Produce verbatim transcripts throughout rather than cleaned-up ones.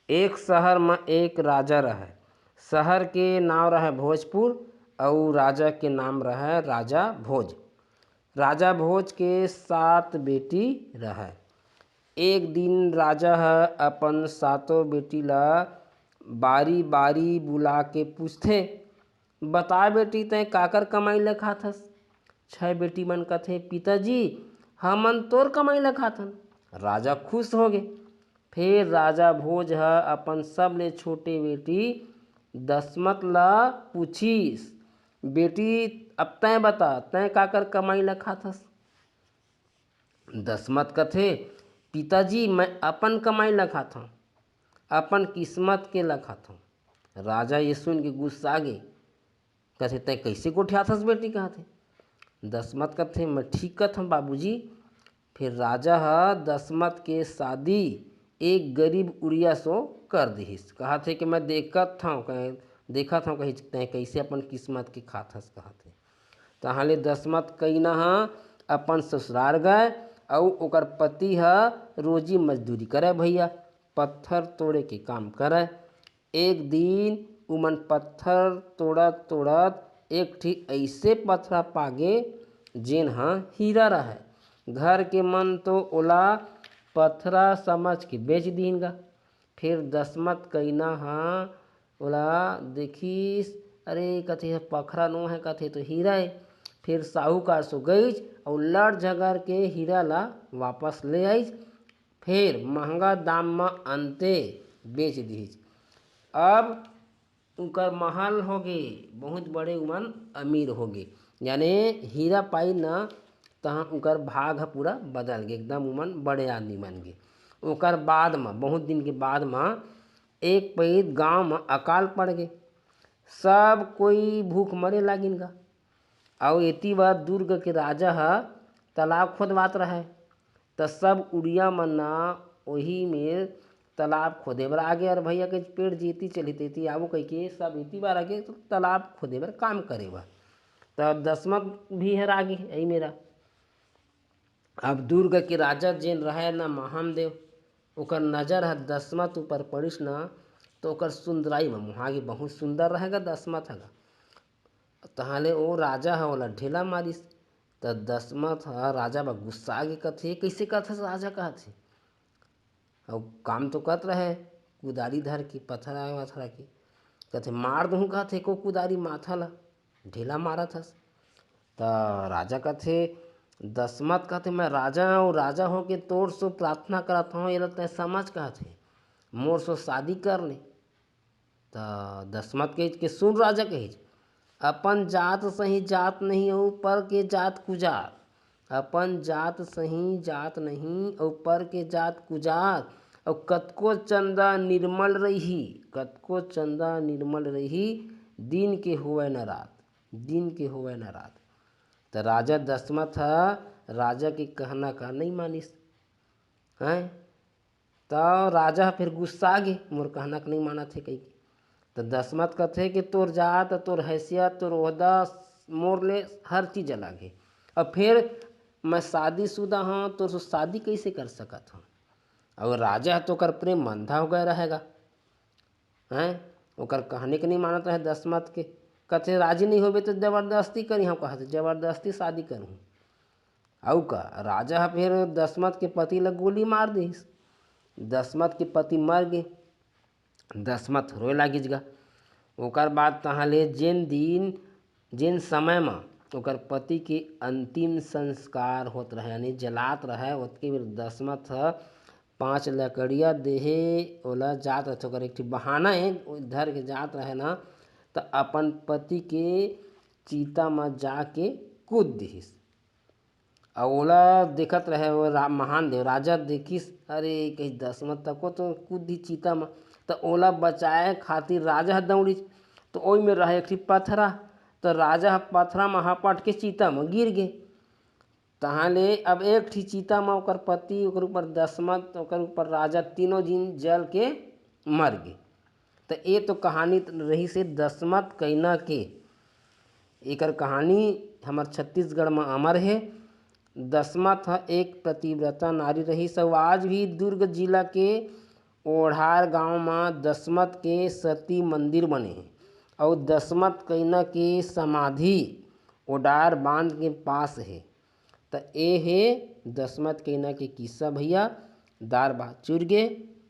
एक शहर म एक राजा रहय। शहर के नांव रहय भोजपुर, अउ राजा के नाम रहय राजा भोज। राजा भोज के सात बेटी रहय। एक दिन राजा ह अपन सातों बेटी ला बारी-बारी बुला के पूछथे, "बता बेटी, तैं काकर कमाई ल खाथस?" छह बेटी मन कथे, "पिताजी, हमन तोर कमाई ल खाथन।" राजा खुश होगे। फेर राजा भोज ह अपन सबले छोटे बेटी दसमत ल पूछिस, "बेटी, अब तैं बता, तैं काकर कमाई ल खाथस?" दसमत कथे, "पिताजी, मैं अपन कमाई ल खाथंव, अपन किस्मत के ल खाथंव।" राजा ये सुन के गुस्सा गे, कथे, "तैं कइसे गोठियाथस बेटी?" कहथे। दसमत कथे, "मैं ठीक कथंव बाबूजी।" फिर राजा ह दसमत के शादी एक गरीब उड़िया सो कर दिहिस। कहथे कि मैं देखत हंव, कह-, देखत हंव कहिस, "तैं कइसे अपन किस्मत के खाथस?" कहथे। तहाँ ले दसमत कइना ह अपन ससुरार गय, अउ ओकर पति ह रोजी मजदूरी करय भैया, पत्थर तोड़े के काम करय। एक दिन उमन पत्थर तोड़त-तोड़त एक ठी अइसे पथरा पागे, जेन ह हीरा रहय। घर के मन तो ओला पथरा समझ के बेच दीन गा। फिर दसमत कइना ह ओला देखिस, "अरे," कथे, "ह पथरा नो हे," कथे, "तो हीरा ए।" फिर साहूकार सो गईच अउ लड़ झगड़ के हीरा ला वापस ले आईच। फेर महंगा दाम म अंते बेच दिहिस। अब उंकर महल होगे, बहुत बड़े उमन अमीर होगे, यानी हीरा पाई न, तहाँ उंकर भाग ह पूरा बदल गे, एकदम उमन बड़े आदमी बन गे। ओकर बाद म, बहुत दिन के बाद म एक पइत गांव म अकाल पड़ गे, सब कोई भूख मरे लागिन गा। अउ एती बर दुर्ग के राजा ह तालाब खोदवात रहय, त सब उड़िया मन ना ओही मेर तालाब खोदे बर आगे। अरे भैया के पेड़ जेती चलही तेती आबो कहिके सब एती बर आगे, तो तालाब खोदे बर काम करे बर। त दसमत भी हर आगे यही मेरा। अब दुर्ग के राजा जेन रहय ना महादेव, ओकर नजर ह दसमत ऊपर पड़िस ना, तो ओकर सुंदराई म मुहा गे, बहुत सुंदर रहेगा दसमत हगा। तहाँ ले ओ राजा ह ओला ढेला मारिस। त दसमत ह राजा बर गुस्सा आगे, कथे, "कइसे करथस राजा?" कहथे। अउ काम तो करत रहे, कुदारी धर के, पथरा वथरा के, कथे, "मार दूहूँ," कहथे, "एको कुदारी माथा ला।" ढेला मारत हस। त राजा कथे, दसमत कथे, "मैं राजा हूँ, राजा होके तोर सो प्रार्थना करत हूँ, एला तैं समझ," कहथे, "मोर सो शादी कर ले।" त दसमत कहिच के, "सुन राजा," कहिच, "अपन जात सही जात नहीं अउ पर के जात कुजात, अपन जात सही जात नहीं अउ पर के जात कुजात, अउ कतको चंदा निर्मल रही, कतको चंदा निर्मल रही, दिन के होवय न रात, दिन के होवय न रात।" त राजा दसमत ह राजा के कहना का नहीं मानिस, हैं? त राजा ह फेर गुस्सा गे, "मोर कहना के नहीं मानत हे," कहिके। त दसमत कथे कि, "तोर जात, तोर हैसियत, तोर ओहदा, मोर ले हर चीज अलग हे। अब फेर मैं शादीशुदा हूँ, तोर से शादी कइसे कर सकत हूँ?" अउ राजा ह तो ओकर प्रेम मंधा हो गए रहेगा, हैं? ओकर कहने के नहीं मानत रहे दसमत के। कथे, "राजी नहीं होबे तो जबरदस्ती करी हम," कहत, "जबरदस्ती शादी करूँ।" अउ का, राजा ह फेर दसमत के पति ल गोली मार दिस। दसमत के पति मर गे। दसमत रोए लागिस गा। ओकर बाद तहाँ ले जेन दिन, जेन समय म ओकर पति के अंतिम संस्कार होत रहे, यानी जलात रहे, ओतके बेर दसमत ह पाँच लकड़िया देहे ओला जात रथे। ओकर एक ठी बहाना हे, ओ धर के जात रहे ना, त अपन पति के चीता म जाके कूद दिहिस। अउ ओला देखत रहे वो रा-, महादेव राजा देखिस, "अरे," कहिस, "दसमत तको तो कूद दिस चीता म।" त ओला बचाए खातिर राजा ह दौड़िस, त ओई में रहे एक ठी पथरा, त राजा ह पथरा म हपट के चीता म गिर गे। तहाँ ले अब एक ठी चीता म ओकर पति, ओकर ऊपर दसमत, ओकर ऊपर राजा, तीनों झिन जल के मर गे। त ए तो कहानी रहिस हे दसमत कइना के। एकर कहानी हमर छत्तीसगढ़ म अमर हे। दसमत ह एक पतिव्रता नारी रहिस अउ आज भी दुर्ग जिला के ओढ़ार गांव म दसमत के सती मंदिर बने हे, अउ दसमत कइना के समाधि ओडार बांध के पास हे। त ए हे दसमत कइना के किस्सा भैया। दार भात चुर गे,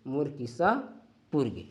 मोर किस्सा पुर गे।